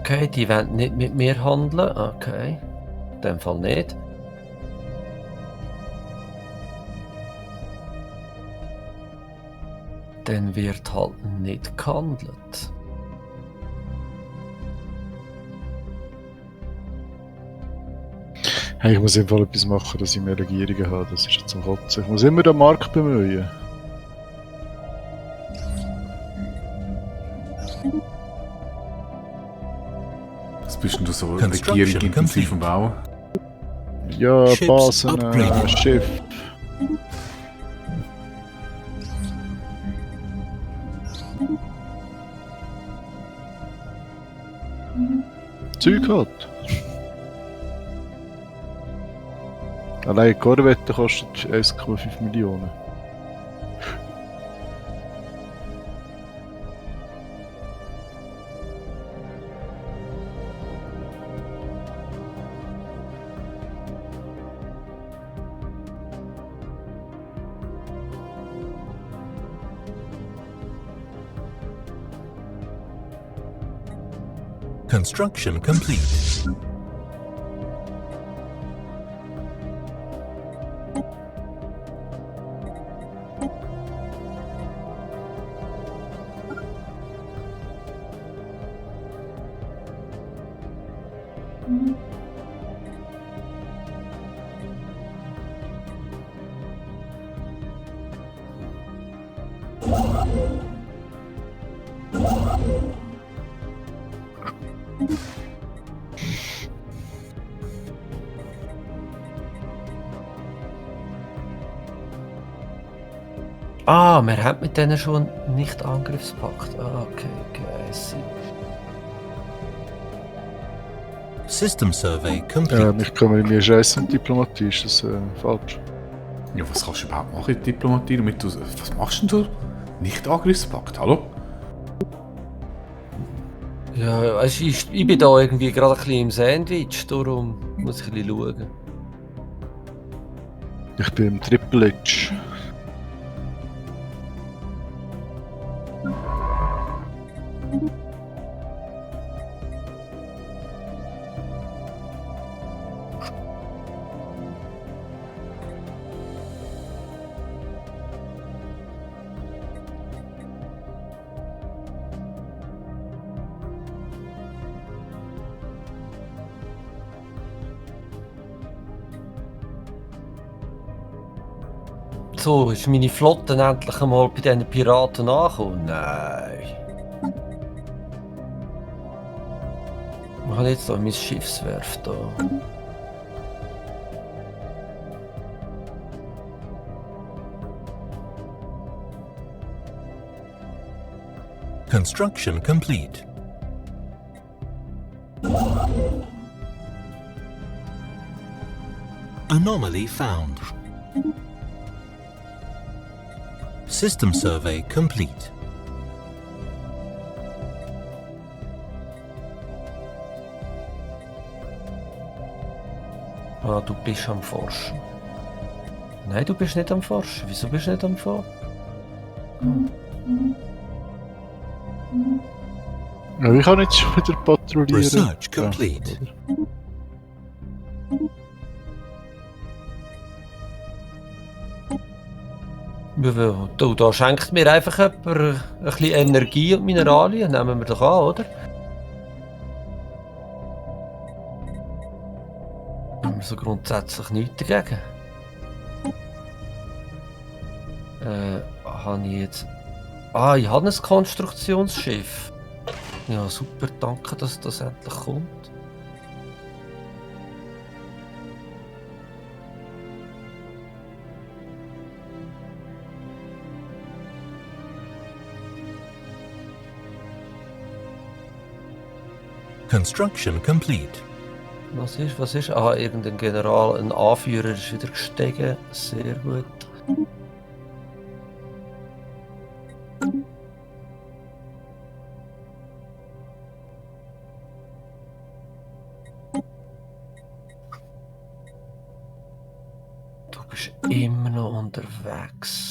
Okay, die wollen nicht mit mir handeln. Okay. In dem Fall nicht. Dann wird halt nicht gehandelt. Hey, ich muss im Fall etwas machen, dass ich mehr Regierungen habe. Das ist jetzt zum Kotzen. Ich muss immer den Markt bemühen. Was bist denn du so regierungsintensiv am Bauen? Ja, Ships Basen, upgraded. Schiff. Zeug hat. Allein die Korvette kostet 1,5 Millionen. Construction complete. Ah, wir haben mit denen schon nicht Angriffspakt. Ah, okay, I see. System survey complete. Ich kümmere mich scheiße um Diplomatie, ist das falsch? Ja, was kannst du überhaupt machen in Diplomatie? Was machst denn du? Nicht Angriffspakt, hallo? Ja, weißt du, ich bin da irgendwie gerade ein bisschen im Sandwich, darum muss ich ein bisschen schauen. Ich bin im Triple H. So, ist meine Flotte endlich einmal bei diesen Piraten angekommen? Nein. Ich habe jetzt hier mein Schiffswerft da. Construction complete. Anomaly found. System survey complete. Ah, du bist am Forschen. Nein, du bist nicht am Forschen. Wieso bist du nicht am Forschen? Ja, ich kann jetzt schon wieder patrouillieren. Research complete. Da schenkt mir einfach jemand ein bisschen Energie und Mineralien. Nehmen wir doch an, oder? Haben wir so grundsätzlich nichts dagegen. Habe ich jetzt... Ah, ich habe ein Konstruktionsschiff. Ja, super, danke, dass das endlich kommt. Construction complete. Was ist? Ah, irgendein General, ein Anführer ist wieder gestiegen. Sehr gut. Du bist immer noch unterwegs.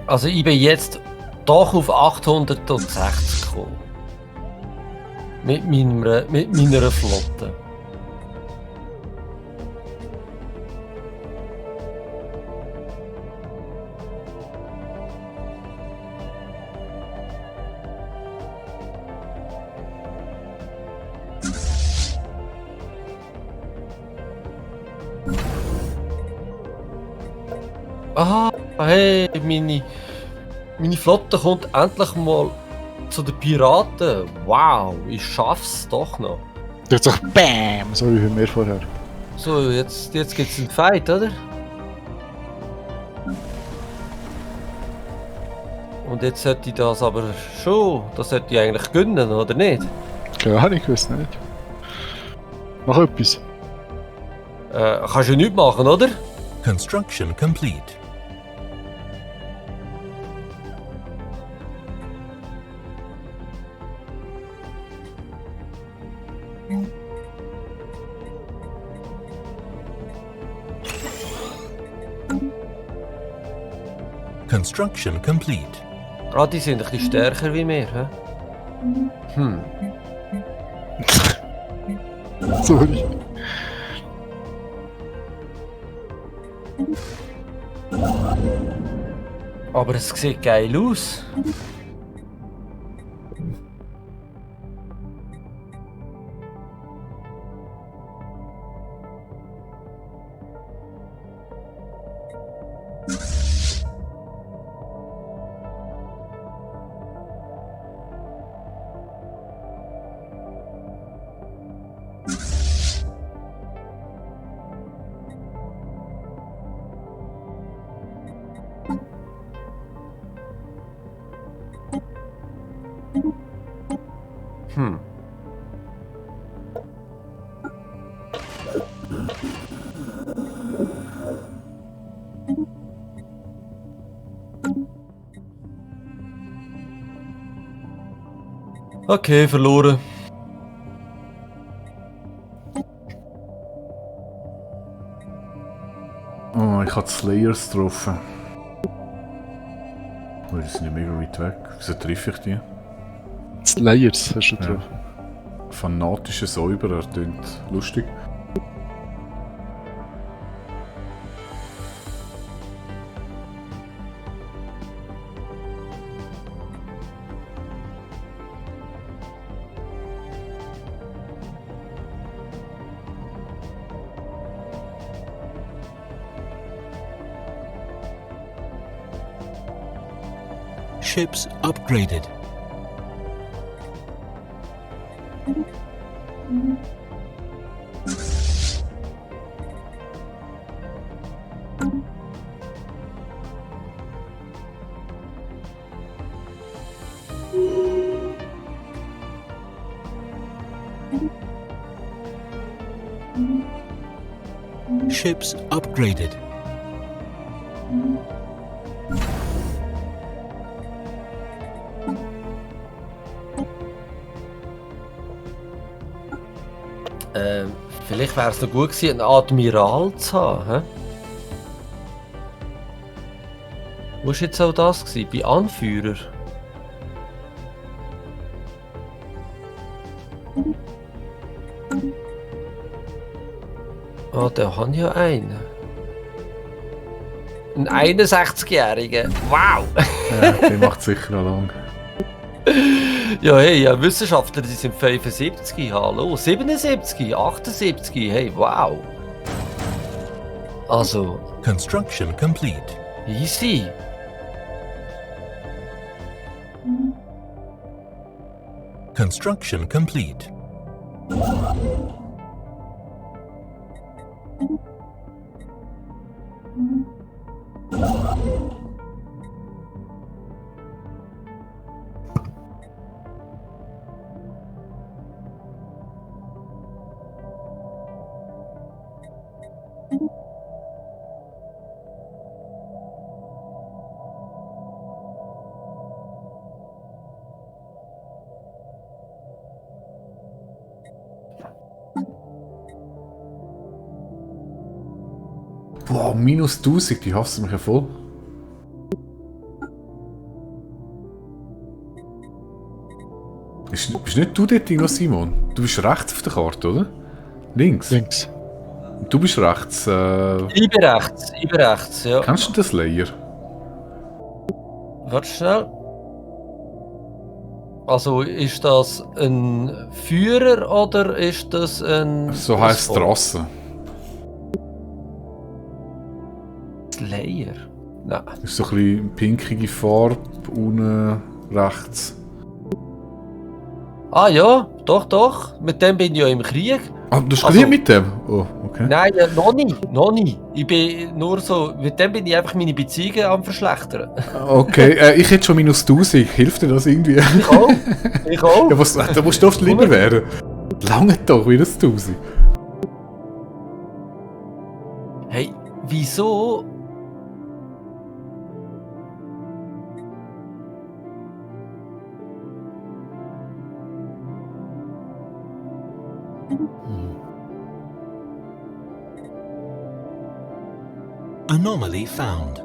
Also ich bin jetzt doch auf 860 gekommen. Mit meiner Flotte. Ah, hey, meine Flotte kommt endlich mal zu den Piraten. Wow, ich schaff's doch noch. Jetzt sagt BAM! So wie wir vorher. So, jetzt gibt's einen Fight, oder? Und jetzt sollte ich das aber schon. Das sollte ich eigentlich gönnen, oder nicht? Keine Ahnung, ich weiß nicht. Mach etwas. Kannst du nichts machen, oder? Construction complete. Construction complete. Ah, die sind ein bisschen stärker wie wir, hä? Sorry. Aber es sieht geil aus. Okay, verloren. Oh, ich habe die Slayers getroffen. Oh, die sind ja mega weit weg. Wieso treffe ich die? Slayers hast du Ja. drauf. Fanatische Säuberer, klingt lustig. Ships upgraded. Ships upgraded. Vielleicht wäre es noch gut gewesen, einen Admiral zu haben. Hä? Wo war jetzt auch das gewesen? Bei Anführer? Ah, da habe ich ja einen. Ein 61-Jähriger. Wow! Ja, der macht sicher noch lang. Ja, hey, ja, Wissenschaftler, die sind 75, hallo, 77, 78, hey, wow. Also, Construction complete. easy. Construction complete. Boah, minus 1000, die hassen mich ja voll. Bist nicht du dort noch, Simon? Du bist rechts auf der Karte, oder? Links? Links. Du bist rechts. Ich bin rechts, ja. Kennst du das Layer? Warte schnell. Also, ist das ein Führer oder ist das ein... So heisst die Rasse. Slayer? Nein. Ist so ein bisschen pinkige Farbe, unten rechts. Ah ja, doch. Mit dem bin ich ja im Krieg. Ah, du hast Also- Krieg mit dem? Oh, okay. Nein, ja, noch nicht. Ich bin nur so... Mit dem bin ich einfach meine Beziehungen am verschlechtern. Okay, ich hätte schon minus 1000. Hilft dir das irgendwie? Ich auch. Ja, was, da musst du oft lieber werden. Lange doch, minus 1000. Hey, wieso... Anomaly found.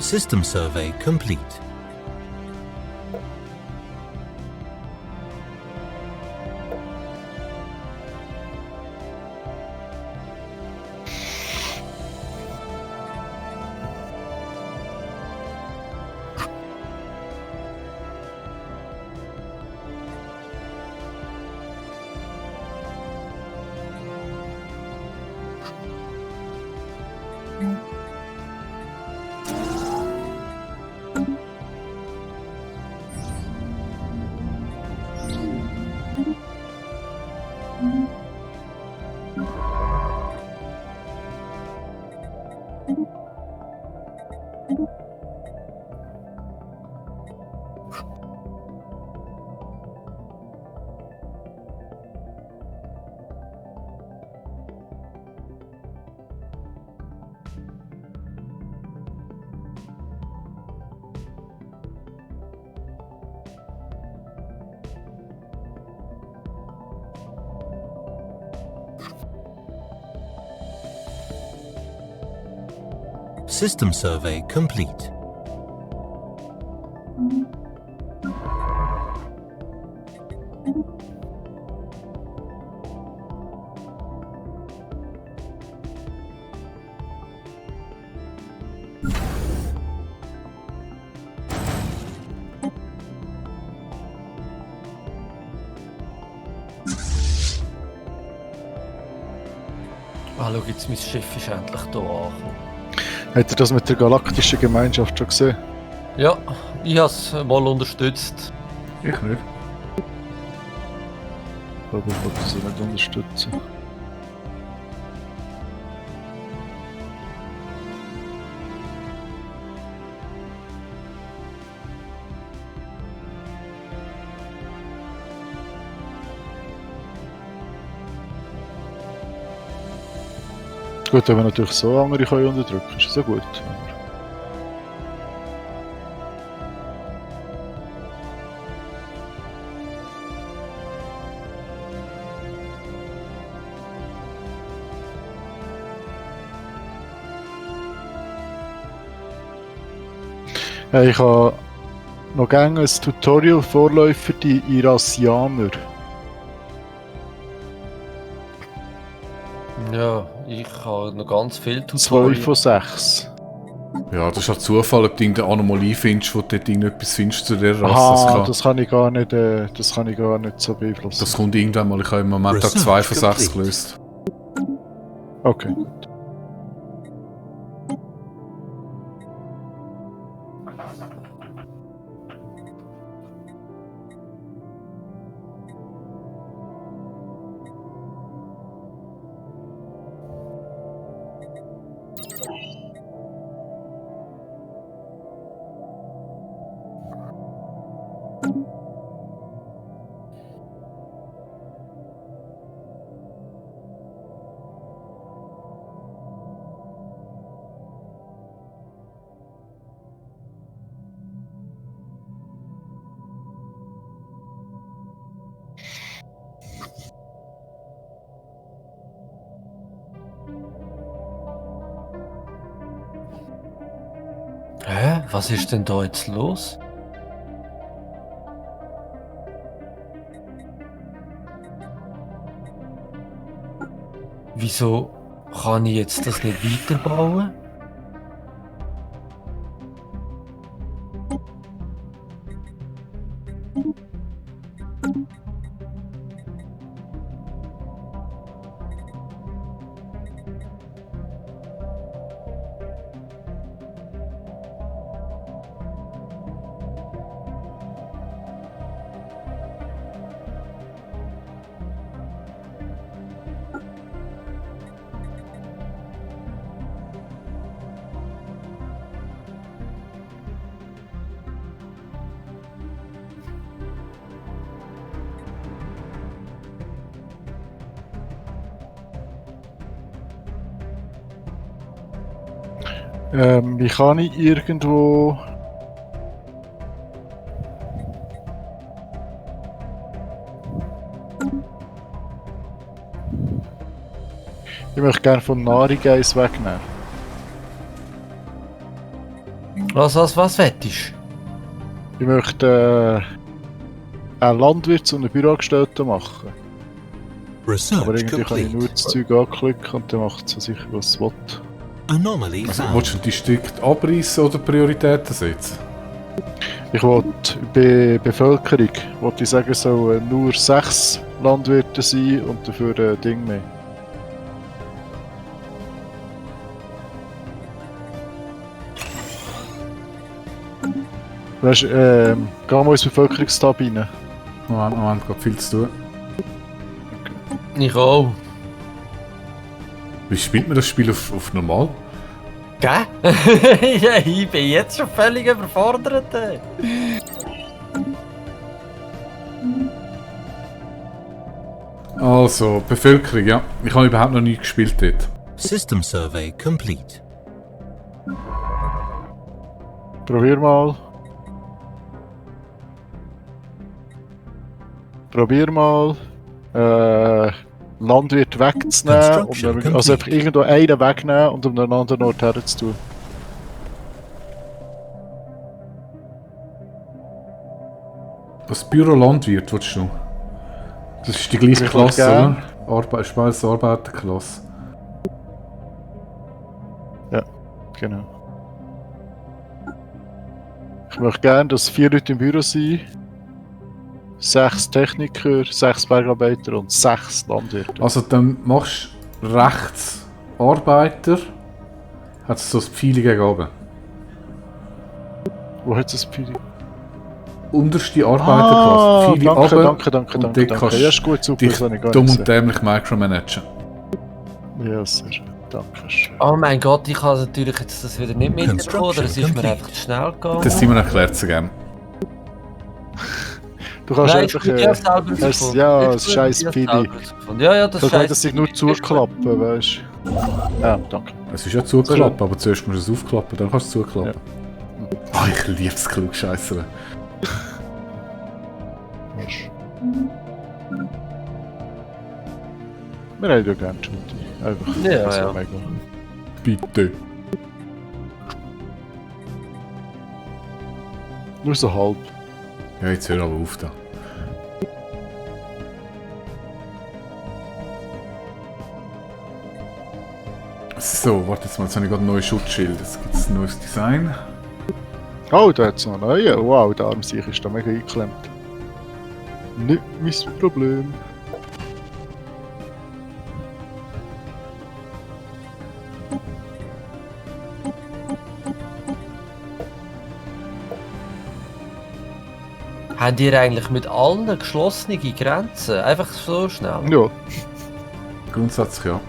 System survey complete. System survey complete. Ah, schau jetzt, mein Schiff ist endlich hier angekommen. Habt ihr das mit der galaktischen Gemeinschaft schon gesehen? Ja, ich habe es mal unterstützt. Ich nicht. Aber ich wollte sie nicht unterstützen. Gut, wenn wir natürlich so andere können unterdrücken können, ist das ja gut. Ich habe noch gerne ein Tutorial vorläuft für die Irasianer. Ja, ich habe noch ganz viel 2 Tutorial. von 6. Ja, das ist halt Zufall, ob du irgendeine Anomalie findest, wo du dort irgendetwas findest zu der Rasse. Aha, das kann ich gar nicht so beeinflussen. Das kommt irgendwann mal. Ich habe im Moment auch Research 2 von 6 complete. gelöst. Okay. Hä? Was ist denn da jetzt los? Wieso kann ich jetzt das nicht weiterbauen? Wie kann ich irgendwo... Ich möchte gerne von Nahrung eins wegnehmen. Was wettest? Ich möchte einen Landwirt und einen Büroangestellten machen. Aber Research irgendwie kann ich nur complete. das Zeug anklicken und dann macht es so sicher, was es will. Anomaly Also, found. willst du die Stücke abreißen oder Prioritäten setzen? Ich wollte bei Bevölkerung, wollte ich sagen, es sollen nur 6 Landwirte sein und dafür ein Ding mehr. Weißt du, gehen wir ins Bevölkerungstab rein. Moment, gerade viel zu tun. Ich auch. Wie spielt man das Spiel auf normal? Gell? Ja, ich bin jetzt schon völlig überfordert. Also, Bevölkerung, ja. Ich habe überhaupt noch nie gespielt dort. System survey complete. Probier mal. Probier mal. Landwirt wegzunehmen. Construction Also einfach complete. irgendwo einen wegnehmen und um einen anderen Ort herzutun. Was Büro Landwirt willst du? Das ist die gleiche Ich Klasse, gern. oder? Spielst Arbeiterklasse. Genau. Ich möchte gerne, dass 4 Leute im Büro sind. 6 Techniker, 6 Bergarbeiter und 6 Landwirte. Also dann machst du rechts Arbeiter, hat es so das Pfeile gegen oben. Wo hat es das Pfeil? Unterste Arbeiterklasse, Pfeile danke, runter und danke. dort kannst Ja, ist gut, super, dich das habe ich gar dumm nicht und gesehen. dämlich micromanagen. Ja, sehr schön. Danke schön. Oh mein Gott, ich habe natürlich jetzt das wieder nicht mitbekommen, oder es ist mir Construction einfach zu schnell gegangen. Das Simon erklärt es gerne. Du kannst Nein, einfach... ich habe selber herausgefunden. ja, Jetzt das scheiß habe ich Pfeili. selber herausgefunden. Ja, das Das scheiß heißt, dass ich nur Pfeili. zuklappen, weißt du? Ja, danke. Es ist ja zuklappen, aber zuerst musst du es aufklappen, dann kannst du es zuklappen. Oh, ich liebe es Klugscheissern. Arsch. Wir haben ja gerne Shooting. Einfach. Ja, also ja. mega. Bitte. Nur so halb. Ja, jetzt hör aber auf da. So, warte jetzt mal, jetzt habe ich gerade ein neues Schutzschild. Jetzt gibt es ein neues Design. Oh, da hat es noch einen neuen. Wow, der arme Sieg ist da mega eingeklemmt. Nicht mein Problem. Habt ihr eigentlich mit allen geschlossene Grenzen? Einfach so schnell? Ja, Grundsätzlich ja.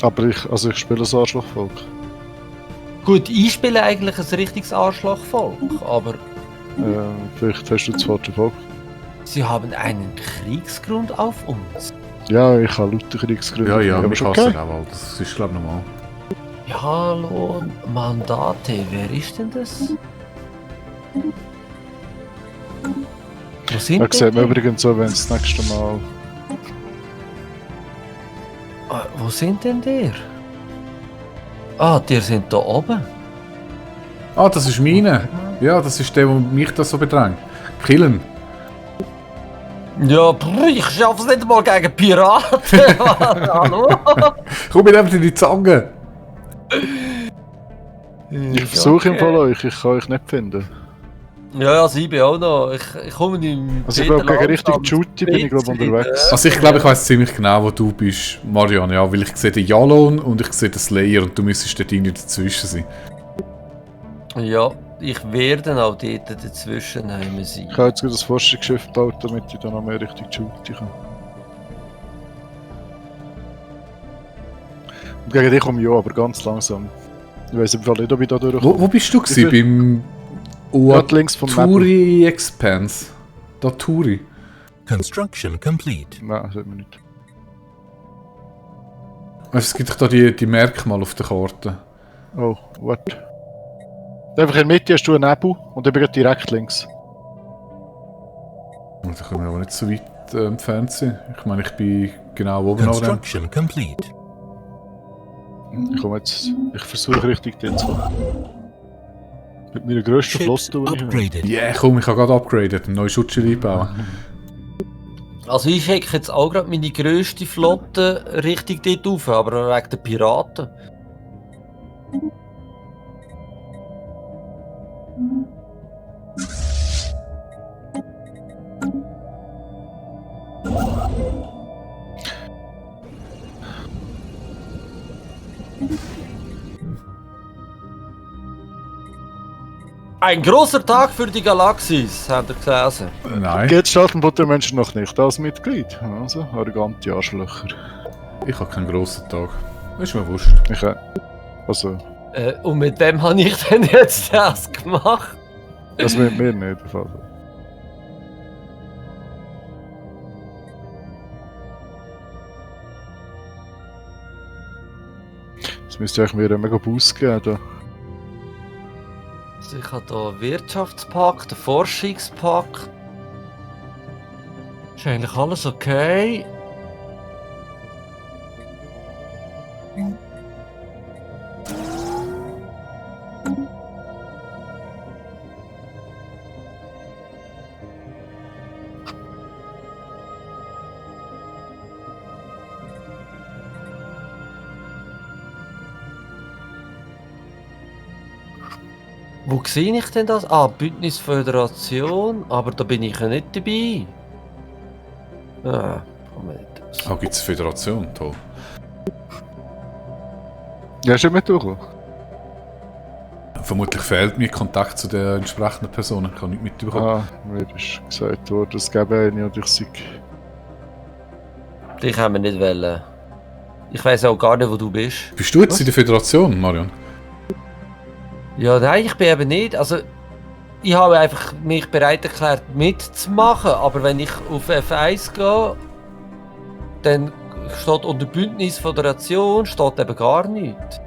aber ich spiele das Arschlochvolk. Gut, ich spiele eigentlich ein richtiges Arschlochvolk, aber Vielleicht hast du das falsche Volk. sie haben einen Kriegsgrund auf uns. Ja, ich habe lauter Kriegsgründe. Ja, ja, aber mich ist hassen okay. auch all. Das ist glaube ich normal. Ja, hallo, Mandate, wer ist denn das? Wo sind Da sieht man die? übrigens so, wenn es das nächste Mal... Wo sind denn der? Ah, die sind da oben. Ah, das ist meine. Ja, das ist der, der mich da so bedrängt. Killen. Ja, ich schaff's nicht mal gegen Piraten. Hallo? Komm mit einfach in die Zange. Ich versuche im Fall euch, ich kann euch nicht finden. Ja, also ich bin auch noch. Ich komme im. Also ich glaube, gegen richtig Shooty bin ich glaube unterwegs. Also ich glaube, ich weiß ziemlich genau, wo du bist, Marian. Ja, weil ich sehe den Jalon und ich sehe den Slayer und du müsstest dort irgendwie dazwischen sein. Ja, ich werde auch dort dazwischen sein. Ich habe jetzt gerade das Forschungsschiff gebaut, damit ich dann noch mehr Richtung Shooty kann. Und gegen dich komme ich ja, aber ganz langsam. Ich weiß im Fall nicht, ob ich da durchkomme. Wo bist du gewesen? Wie Beim Gerade links vom Nebel. Turi Expanse. Da Turi. Construction complete. Nein, das sieht man nicht. Also es gibt doch da die Merkmale auf der Karte. Oh, warte. Einfach in der Mitte hast du einen Nebel und ich bin gerade direkt links. Und da können wir aber nicht so weit entfernt sein. Ich meine, ich bin genau oben an dem. Construction complete. Ich komme jetzt. Ich versuche richtig den zu kommen. Mit meiner grössten Ships Flotte, die ich habe. upgraded. Ja, yeah, komm, ich habe gerade upgraded, ein neues Schutzschild einbauen. Also ich schicke jetzt auch gerade meine grösste Flotte Richtung dort rauf, aber wegen der Piraten. Ein großer Tag für die Galaxis, habt ihr gelesen? Nein, Jetzt starten der Menschen noch nicht als Mitglied. Also, arrogante Arschlöcher. ich habe keinen grossen Tag. Das ist mir wurscht. Ich also, Und mit wem habe ich denn jetzt das gemacht? das mit mir nicht. im Fall. Das müsste eigentlich mir einen mega Boost geben. Da. Also ich habe hier einen Wirtschaftspakt, einen Forschungspakt. Ist eigentlich alles okay? Wo sehe ich denn das? Ah, Bündnisföderation, aber da bin ich ja nicht dabei. Ah, Moment. Ah, gibt es Föderation? Toll. Ja, schon mit durchgekommen. Vermutlich fehlt mir Kontakt zu den entsprechenden Personen. Ich kann nicht mitbekommen. Ah, mir ist gesagt worden, es gäbe eine und ich sei... Dich haben wir nicht wollen. Ich weiss auch gar nicht, wo du bist. Bist du jetzt in der Föderation, Marion? Ja, nein, ich bin eben nicht. Also, ich habe einfach mich bereit erklärt, mitzumachen. Aber wenn ich auf F1 gehe, dann steht unter Bündnisföderation steht eben gar nichts.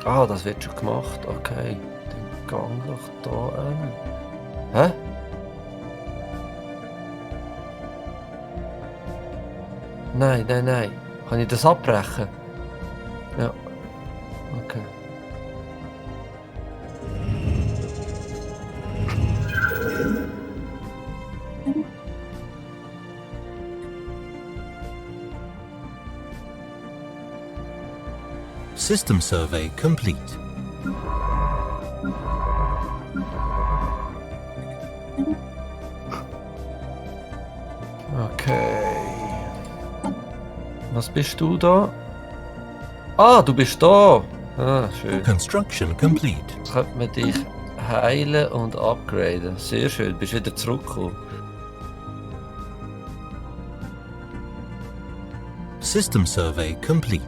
Ah, das wird schon gemacht. Okay. Dann gang doch da an. Hä? Nein, nein, nein. Kann ich das abbrechen? Ja. Okay. System survey complete. Okay. Was bist du da? Ah, du bist da. Ah, schön. Construction complete. Könnte man dich heilen und upgraden. Sehr schön, bist wieder zurückgekommen. System survey complete.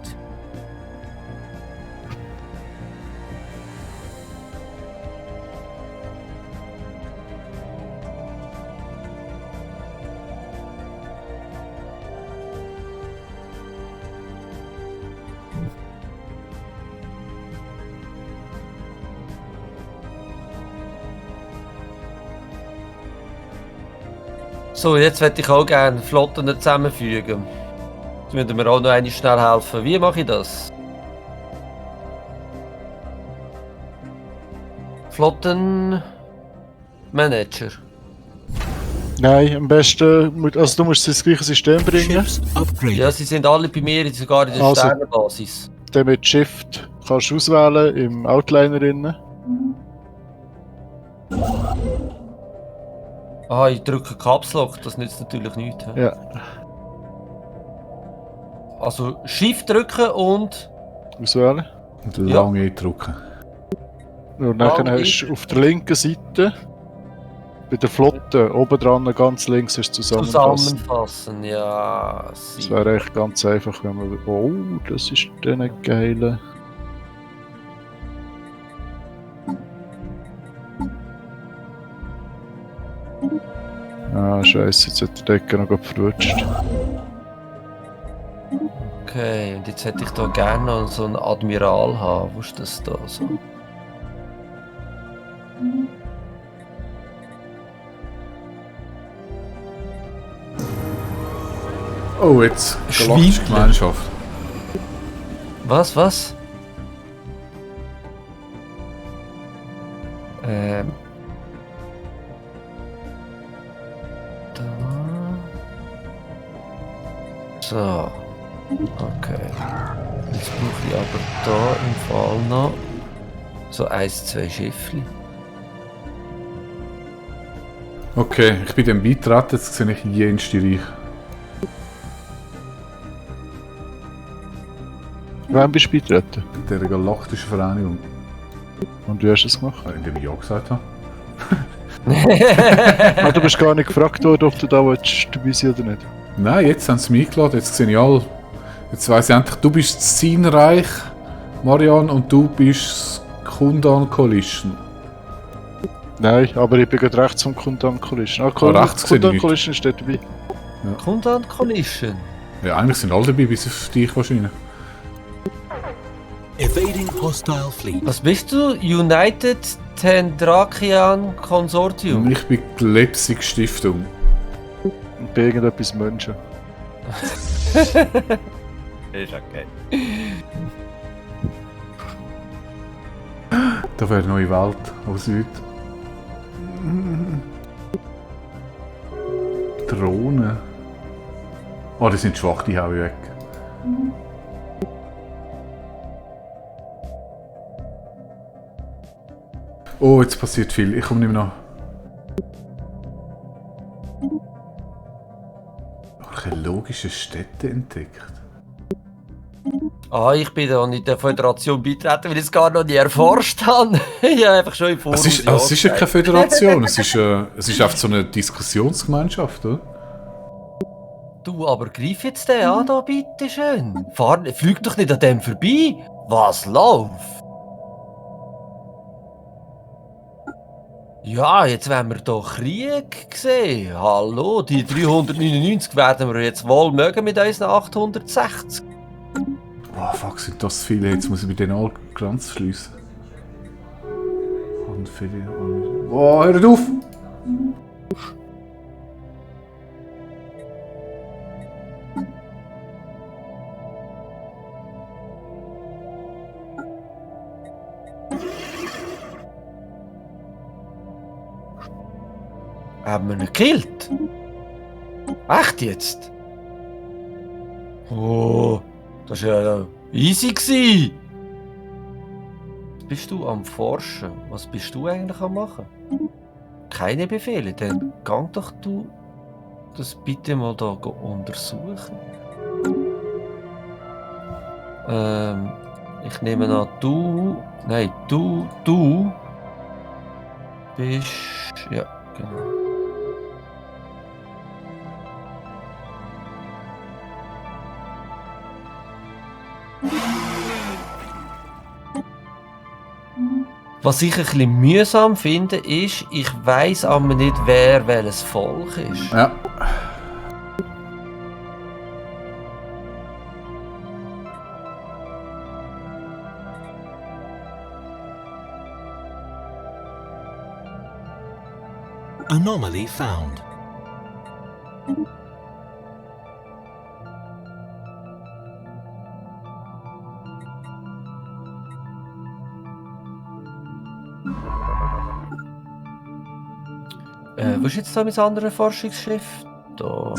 So, jetzt hätte ich auch gerne Flotten zusammenfügen. Jetzt müssen wir auch noch einmal schnell helfen. Wie mache ich das? Flottenmanager. Nein, am besten, also du musst sie ins gleiche System bringen. Ships upgraded. Ja, sie sind alle bei mir, sogar in der Also. Sternenbasis. Dann mit Shift kannst du auswählen im Outliner innen. Ah, ich drücke Caps Lock, das nützt natürlich nichts. He? Ja. Also Shift drücken und... Auswählen. Und Ja. lange drücken. Und dann Lange hast du auf der linken Seite bei der Flotte oben dran ganz links ist zusammenfassen. Zusammenfassen, ja. Das wäre echt ganz einfach, wenn man. Oh, das ist dann geil. Ah, scheiße, jetzt hat der Decker noch gerade verrutscht. Okay, und jetzt hätte ich da gerne noch so einen Admiral haben. Wo ist das da so? Oh, jetzt galaktische Schweibler. Gemeinschaft. Was? Da. So. Okay. Jetzt brauche ich aber da im Fall noch so 1-2 Schiffli. Okay, ich bin dem beitreten, jetzt sehe ich jenste Reich. Wann bist du beitreten? Der galaktischen Vereinigung. Und wie hast du es gemacht? Indem ich ja gesagt habe. Ah, du bist gar nicht gefragt worden, ob du da willst, dabei sein oder nicht. Nein, jetzt haben sie mich eingeladen, jetzt sehe ich alle. Jetzt weiss ich endlich, du bist das Zienreich, Marian, und du bist das Kundan Coalition. Nein, aber ich bin gerade rechts vom Kundan Collision. Ah, rechts sehe ich Kundan nicht. Collision steht dabei. Kommt an Collision. Ja, eigentlich sind alle dabei, bis auf dich wahrscheinlich. Evading hostile fleet. Was bist du? United Tendrakian Consortium. Und ich bin die Leipzig Stiftung. Und bei irgendetwas Menschen. Ist okay. Da wäre eine neue Welt aus Süd. Drohnen. Oh, die sind schwach, die hau ich weg. Oh, jetzt passiert viel. Ich komme nicht mehr nach. Archäologische Städte entdeckt. Ah, ich bin da nicht der Föderation beitreten, weil ich es gar noch nie erforscht habe. Ich habe einfach schon im Voraus Es ist ja keine Föderation, es ist einfach so eine Diskussionsgemeinschaft, oder? Du, aber greif jetzt den an, da, bitteschön. Flieg doch nicht an dem vorbei. Was läuft? Ja, jetzt werden wir hier Krieg sehen. Hallo, die 399 werden wir jetzt wohl mögen mit unseren 860. Oh fuck, sind das viele. Jetzt muss ich mit denen alle Glanz schliessen. Und viele. Oh, hört auf! Haben wir ihn gekillt? Echt jetzt? Oh, das war ja easy gewesen. Was bist du am Forschen? Was bist du eigentlich am Machen? Keine Befehle, dann gang doch du das bitte mal da untersuchen. Ich nehme an, du bist, ja, genau. Was ich ein bisschen mühsam finde, ist, ich weiss aber nicht, wer welches Volk ist. Ja. Anomaly found. Wo ist jetzt da mein anderes Forschungsschiff? Da.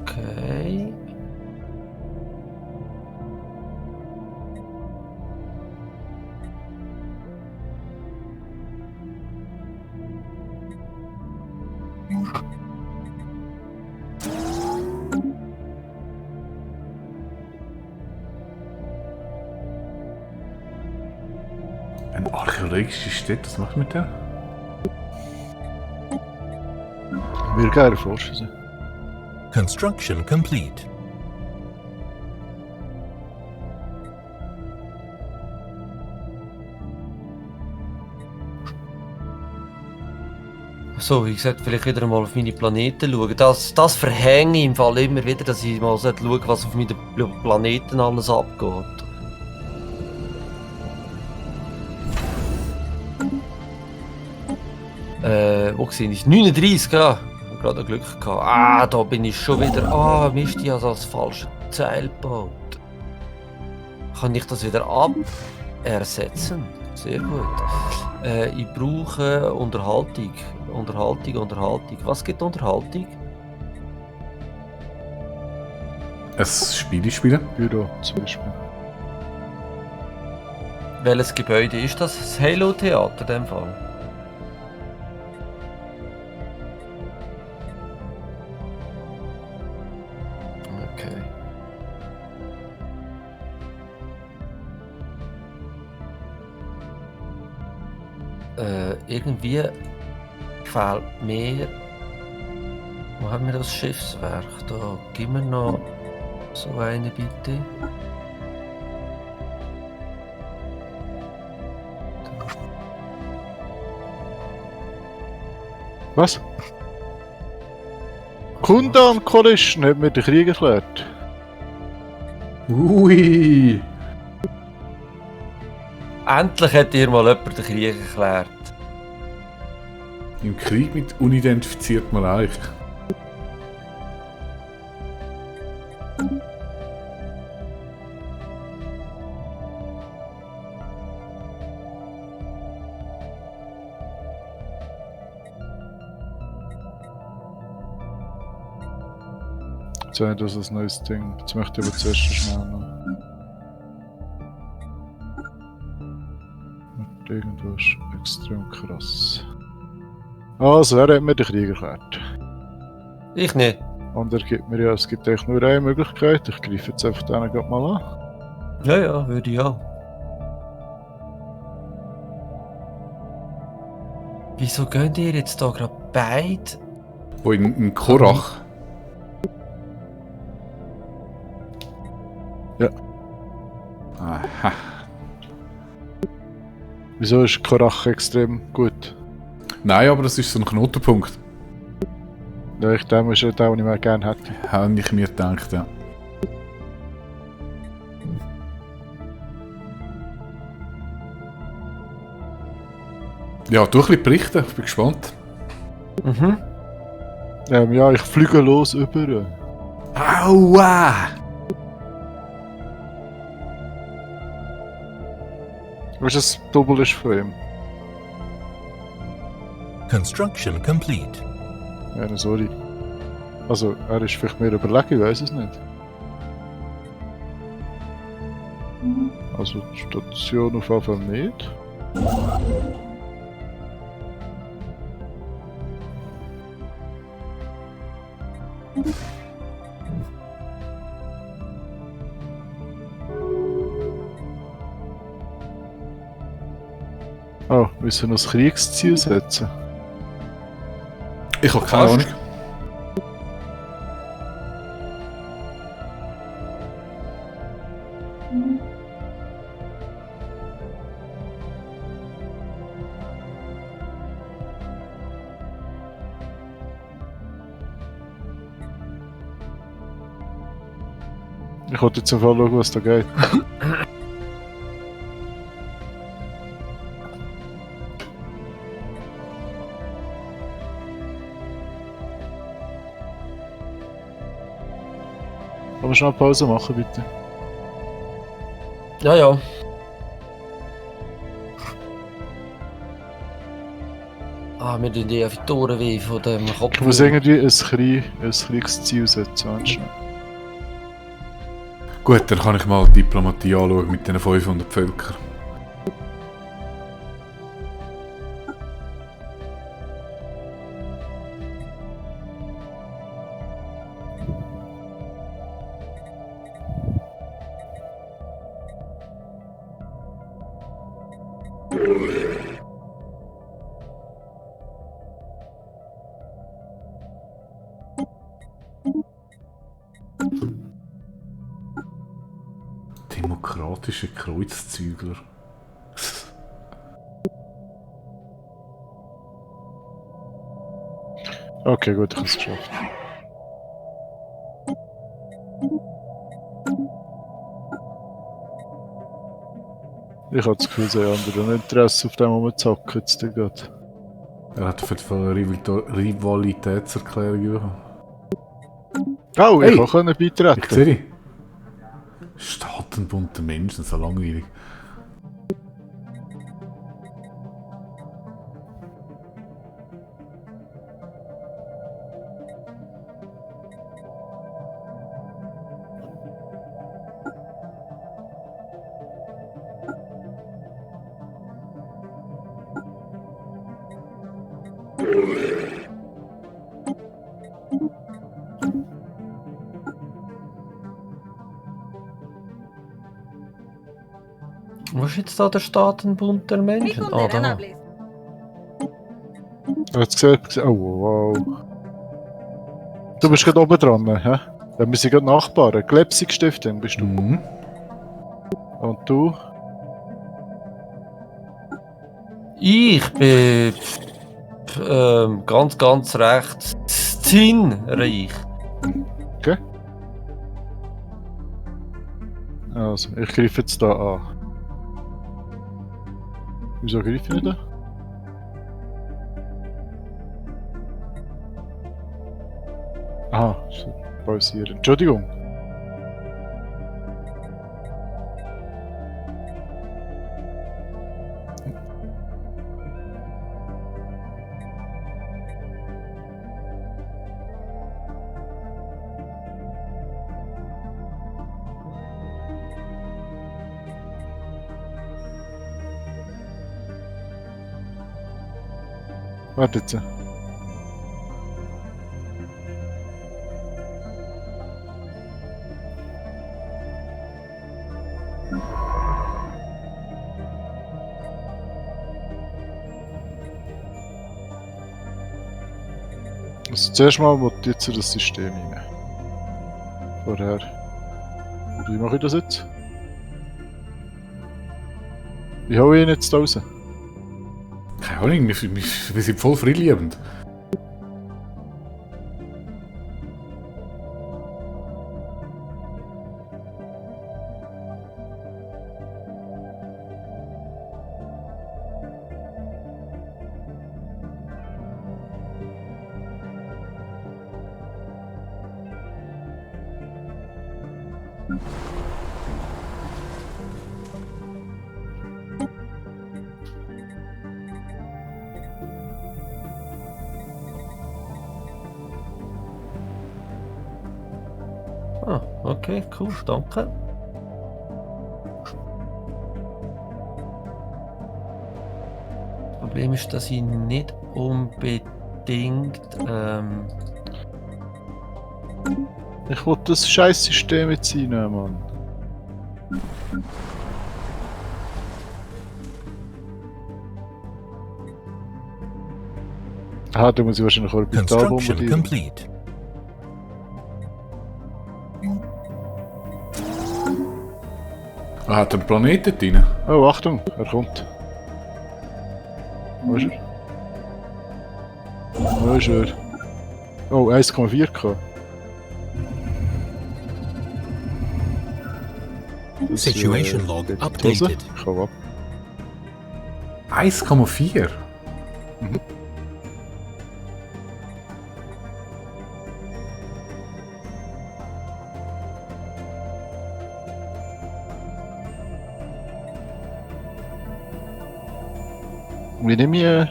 Okay. Eine archäologische Stätte, was macht mit der? Wir gerne erforschen sie. Construction complete. So, wie gesagt, vielleicht wieder mal auf meine Planeten schauen. Das verhänge ich im Fall immer wieder, dass ich mal schaue, was auf meinen Planeten alles abgeht. Wo sehe ich? 39, ja. Ich habe gerade Glück gehabt. Ah, da bin ich schon wieder. Ah, Mist, ich habe das falsche Teil gebaut. Kann ich das wieder ersetzen? Sehr gut. Ich brauche Unterhaltung. Unterhaltung. Was gibt Unterhaltung? Ein Spiel spielen? Büro zum Beispiel. Welches Gebäude ist das? Das Halo-Theater in dem Fall. Okay. Irgendwie gefällt mir. Wo haben wir das Schiffswerk? Da, gib mir noch so eine bitte. Was? Kundan Coalition hat mir den Krieg erklärt. Ui! Endlich hat dir mal jemand den Krieg erklärt. Im Krieg mit unidentifiziertem Reich. Jetzt habe ich das als neues Ding. Jetzt möchte ich aber zuerst schnell noch. Und irgendwas extrem krass. Also, er hat mir den Krieg erklärt. Ich nicht. Und er gibt mir ja, es gibt eigentlich nur eine Möglichkeit. Ich greife jetzt einfach den gerade mal an. Ja, ja, würde ich auch. Wieso gehen ihr jetzt da gerade beide? Wo in Korach. Ja. Aha. Wieso ist Korach extrem gut? Nein, aber das ist so ein Knotenpunkt. Ja, ich denke, ist ja der, den ich mehr gerne hätte. Habe ich mir gedacht, ja. Ja, du ein bisschen berichten, ich bin gespannt. Mhm. Ja, ich fliege los über. Aua! Weißt du, das Double ist von ihm? Construction complete. Ja, sorry. Also, er ist vielleicht mehr überlegen, ich weiß es nicht. Also, die Station auf jeden Fall nicht. Oh, müssen wir ein Kriegsziel setzen? Ich habe keine Ahnung. Ich wollte jetzt einfach schauen, was da geht. Kann man schnell Pause machen, bitte? Ja, ja. Ah, mir tun die einfach die Ohren weh von dem Kopf. Ich muss irgendwie ein Kriegsziel setzen, meinst du? Gut, dann kann ich mal Diplomatie anschauen mit diesen 500 Völkern. Demokratische Kreuzzügler. Okay, gut, ich habe es geschafft. Ich habe das Gefühl, sie haben andere Interesse auf dem rumzocken jetzt gerade. Er hat auf jeden Fall eine Rivalitätserklärung bekommen. Oh, Hey! ich konnte beitreten. Ich sehe dich. Staatenbund der Menschen, so langweilig. Wo ist jetzt da der Staatenbund der Menschen? Ah, da. Jetzt gesagt, oh wow. Du bist gerade oben dran, hä? Ja, wir sind gerade Nachbarn. Glepsig-Stiftung bist du. Mhm. Und du? Ich bin ganz, ganz recht Zinnreich. Okay. Also, ich greife jetzt da an. Wieso greife ich nicht an? Aha, pausieren. Entschuldigung. Wartet. Also zuerst mal wollte ich jetzt das System rein. Vorher. Und wie mache ich das jetzt? Wie hole ich ihn jetzt raus? Keine Ahnung, wir sind voll freiliebend. Ah, okay, cool, danke. Das Problem ist, dass ich nicht unbedingt. Ich will das scheiß System jetzt reinnehmen, Mann. Ah, da muss ich wahrscheinlich Orbital Construction bombardieren. complete. Er hat einen Planeten drin. Oh, Achtung, er kommt. Wo ist er? Wo ist er? Oh, 1,4K. Das, Situation log geht in die Hose. updated. Ich hau ab. 1,4. Wie nehme ich...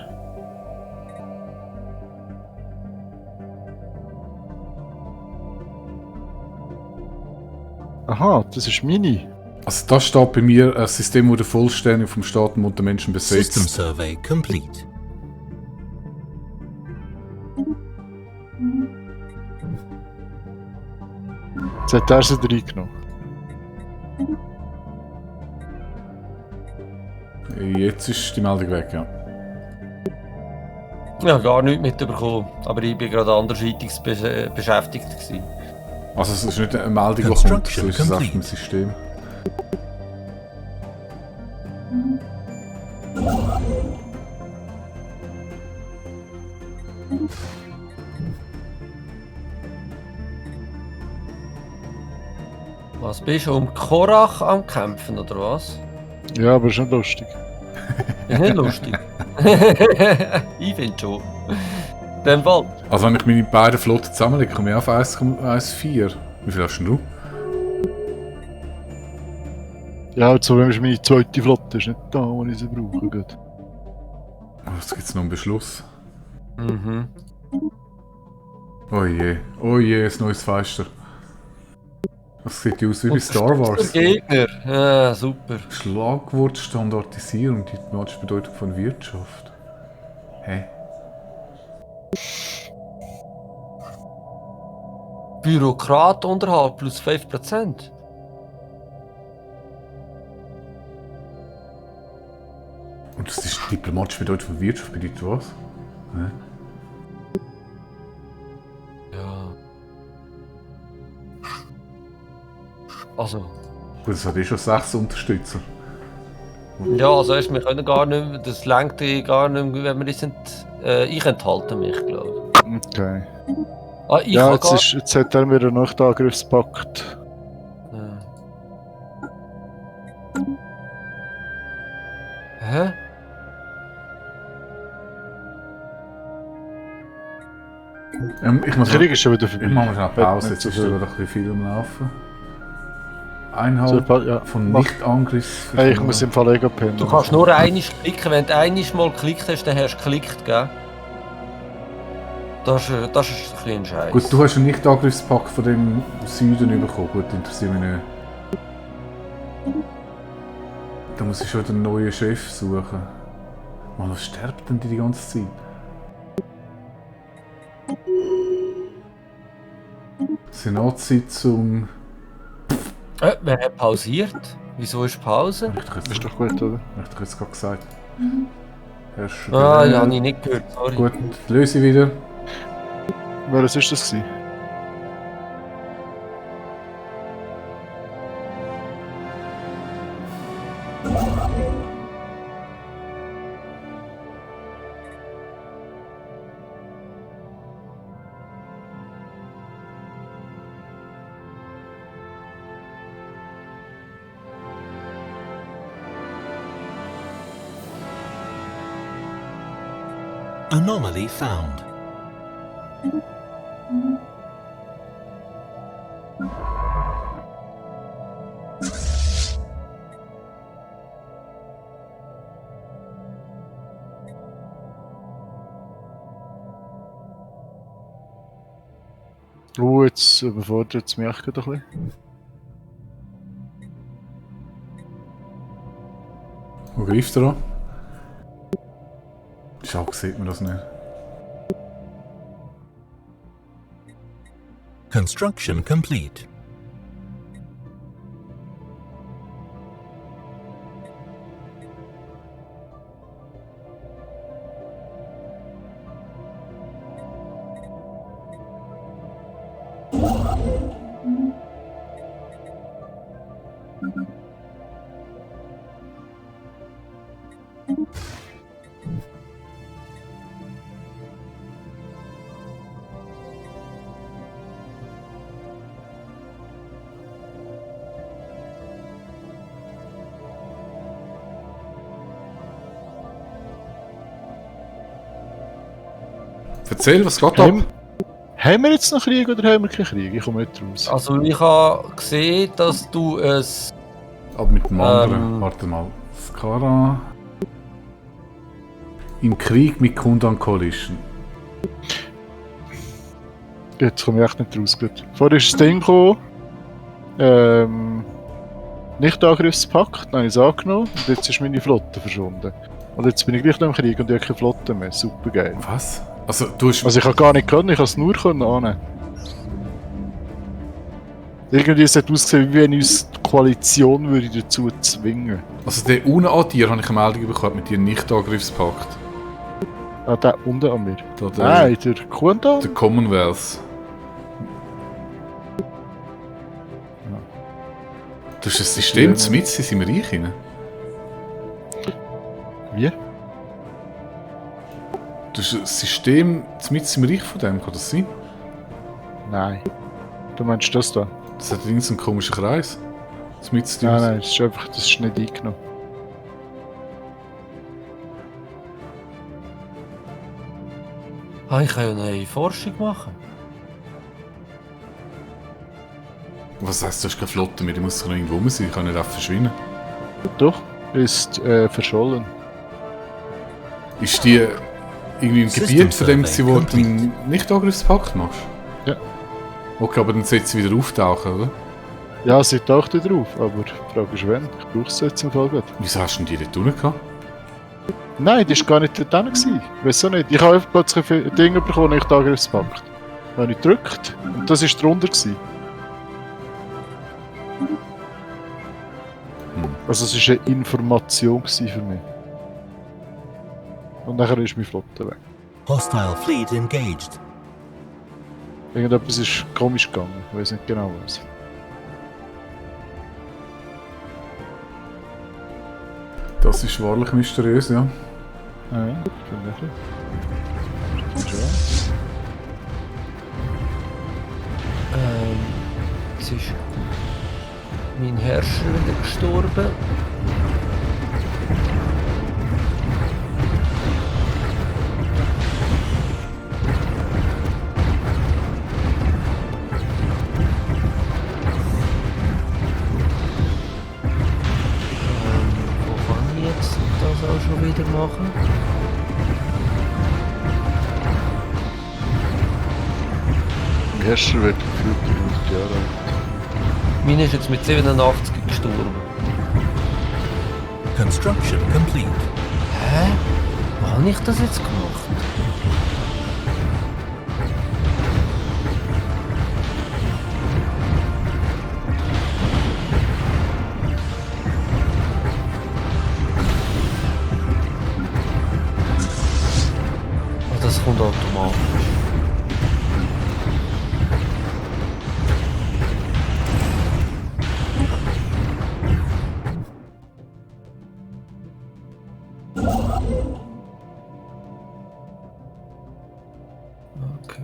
Aha, das ist Mini. Also da steht bei mir ein System, wurde vollständig vom Staaten und den Menschen besetzt. System survey complete. Jetzt hat er sie reingenommen. Jetzt ist die Meldung weg, ja. Ja, gar nichts mitbekommen. Aber ich bin gerade andersweitig beschäftigt gewesen. Also es ist nicht eine Meldung, die kommt, so Construction ist es echt complete. im System. Was bist du, um Korach am Kämpfen, oder was? Ja, aber ist nicht lustig. Ist nicht lustig. Ich finde schon. In dem Fall. Also wenn ich meine beiden Flotten zusammenlege, komme ich auf 1,14. Wie viel hast denn du? Ja, also wenn es meine zweite Flotte ist, nicht da, wo ich sie brauche. Gut. Oh, jetzt gibt es noch einen Beschluss. Mhm. Oh je, ein neues Feister. Das sieht ja aus wie bei Star Wars. Gegner. Ja, super. Schlagwort Standardisierung, diplomatische Bedeutung von Wirtschaft. Hä? Bürokratunterhalt plus 5%. Und das ist diplomatische Bedeutung von Wirtschaft, bedeutet was? Hä? Ja. Also. Gut, das hat eh schon 6 Unterstützer. Ja, also erst, wir können gar nicht mehr, das lenkt gar nicht mehr, wenn wir das ich enthalte mich, glaube ich. Okay. Ah, ich Ja, kann jetzt hat er mir einen Nachtangriffspakt. Hä? Ich muss Der Krieg ist schon wieder vorbei. Ich mache mal schnell Pause, Hat jetzt nicht ist so da viel. gerade ein bisschen viel am Laufen. So, Einhalb ja, von mach. Nicht-Angriff. Hey, ich muss im Fall eh pennen. Du kannst nur einmal klicken. Wenn du einmal mal geklickt hast, dann hast du geklickt, gell? Das ist ein bisschen ein Scheiß. Gut, du hast einen Nicht-Angriffspakt von dem Süden bekommen. Gut, interessiert mich nicht. Da muss ich schon einen neuen Chef suchen. Mann, was sterbt denn die ganze Zeit? Senatssitzung. Wer hat pausiert? Wieso ist Pause? Hab ich doch jetzt, Ist doch gut, oder? hab ich doch jetzt gerade gesagt. Herrscher. Ah, ja, habe ich nicht gehört, sorry. Gut, löse ich wieder. Was ist das gewesen? Anomaly found. Jetzt überfordert es mich echt gerade ein bisschen. Wo greift er an? Schau, sieht man das nicht. Construction complete. Erzähl, was geht ab? Haben wir jetzt noch Krieg oder haben wir keinen Krieg? Ich komme nicht raus. Also ich habe gesehen, dass du es... Aber mit dem anderen. Ähm. Warte mal. Skara. Im Krieg mit Kundan Coalition. Jetzt komme ich echt nicht raus. Gut. Vorher ist das Ding gekommen. Nicht-Angriffspakt, dann habe ich es angenommen und jetzt ist meine Flotte verschwunden. Und jetzt bin ich gleich noch im Krieg und ich habe keine Flotte mehr. Super geil. Was? Also, du hast. Also ich habe gar nicht können, ich habe es nur können annehmen. Irgendwie es hat ausgesehen, wie wenn uns die Koalition würde dazu zwingen. Also, der unten an dir habe ich eine Meldung bekommen mit dir Nicht-Angriffspakt. Ah, der unten an mir. Da der, Nein, der Kundan? der Commonwealth. Du hast ein System zu mit, sind wir reich rein. Wie? Du hast ein System zu mit, sind wir reich von dem, kann das sein? Nein. Du meinst das da? Das hat irgendeinen komischen Kreis. Das mit Nein, nein, das ist einfach, das ist nicht eingenommen. Ah, ich kann ja eine Forschung machen. Was heisst, du hast keine Flotte mehr, die muss doch noch irgendwo rum sein, ich kann nicht einfach verschwinden. Doch, ist verschollen. Ist die irgendwie im System Gebiet von dem, Survey wo du einen Nicht-Angriffspakt machst? Ja. Okay, aber dann sollte sie wieder auftauchen, oder? Ja, sie taucht da drauf, aber die Frage ist wenn. Ich brauche es jetzt im Fall gut. Wieso hast du denn die dort unten gehabt? Nein, die war gar nicht dort gewesen. Weißt du nicht? Ich habe einfach plötzlich ein Ding bekommen, nicht Angriffspakt. Dann habe ich gedrückt und das war drunter gewesen. Also es war eine Information gewesen für mich. Und nachher ist meine Flotte weg. Hostile fleet engaged. Irgendetwas ist komisch gegangen, ich weiß nicht genau was. Das ist wahrlich mysteriös, ja. Ja, finde ich. Jetzt ist mein Herrscher wieder gestorben. Wo kann ich jetzt das auch schon wieder machen? Der Herrscher wird gefühlt 100 Jahre alt. Meine ist jetzt mit 87 gestorben. Construction complete. Hä? Wo habe ich das jetzt gemacht? Oh, das kommt automatisch. Okay.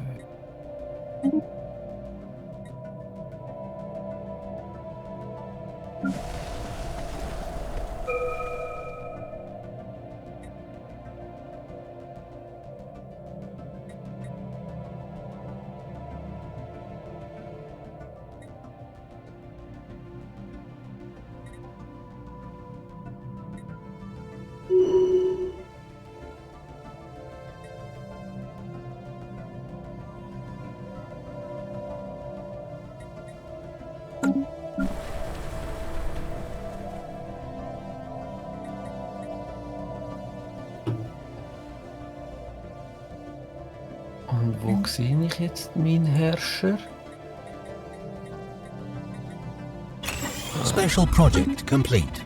Und wo sehe ich jetzt meinen Herrscher? Special project complete.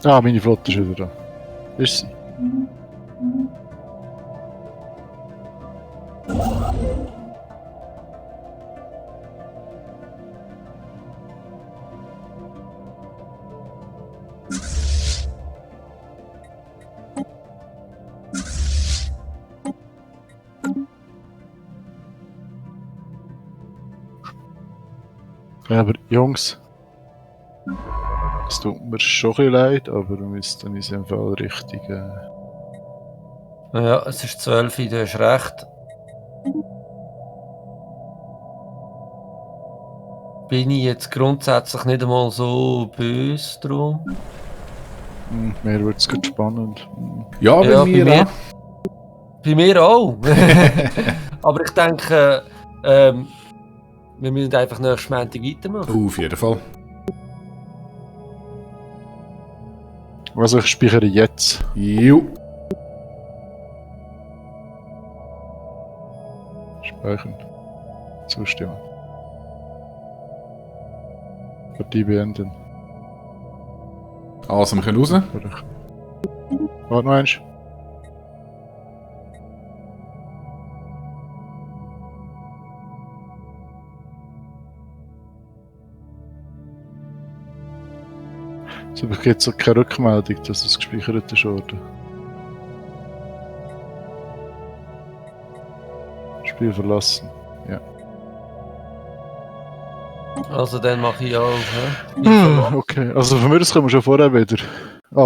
Ah, meine Flotte ist wieder da. Ist sie? Ja, aber Jungs, es tut mir schon ein bisschen leid, aber wir müssen uns im Fall richtig. Ja, es ist 12 Uhr, du hast recht. Bin ich jetzt grundsätzlich nicht einmal so böse drum? Mir wird es gerade spannend. Ja, bei Ja, mir bei mir. auch. Bei mir auch. Aber ich denke, wir müssen einfach nächstes Montag weitermachen. Auf jeden Fall. Also ich speichere jetzt. Jo. Speichern. Zustimmen. Partie beenden. Also, wir können raus. Warte noch eins. So, ich jetzt so keine Rückmeldung, dass es gespeichert ist worden. Spiel verlassen. Ja. Also dann mache ich auch. Hä? Okay, also von mir aus kommen wir schon vorher wieder.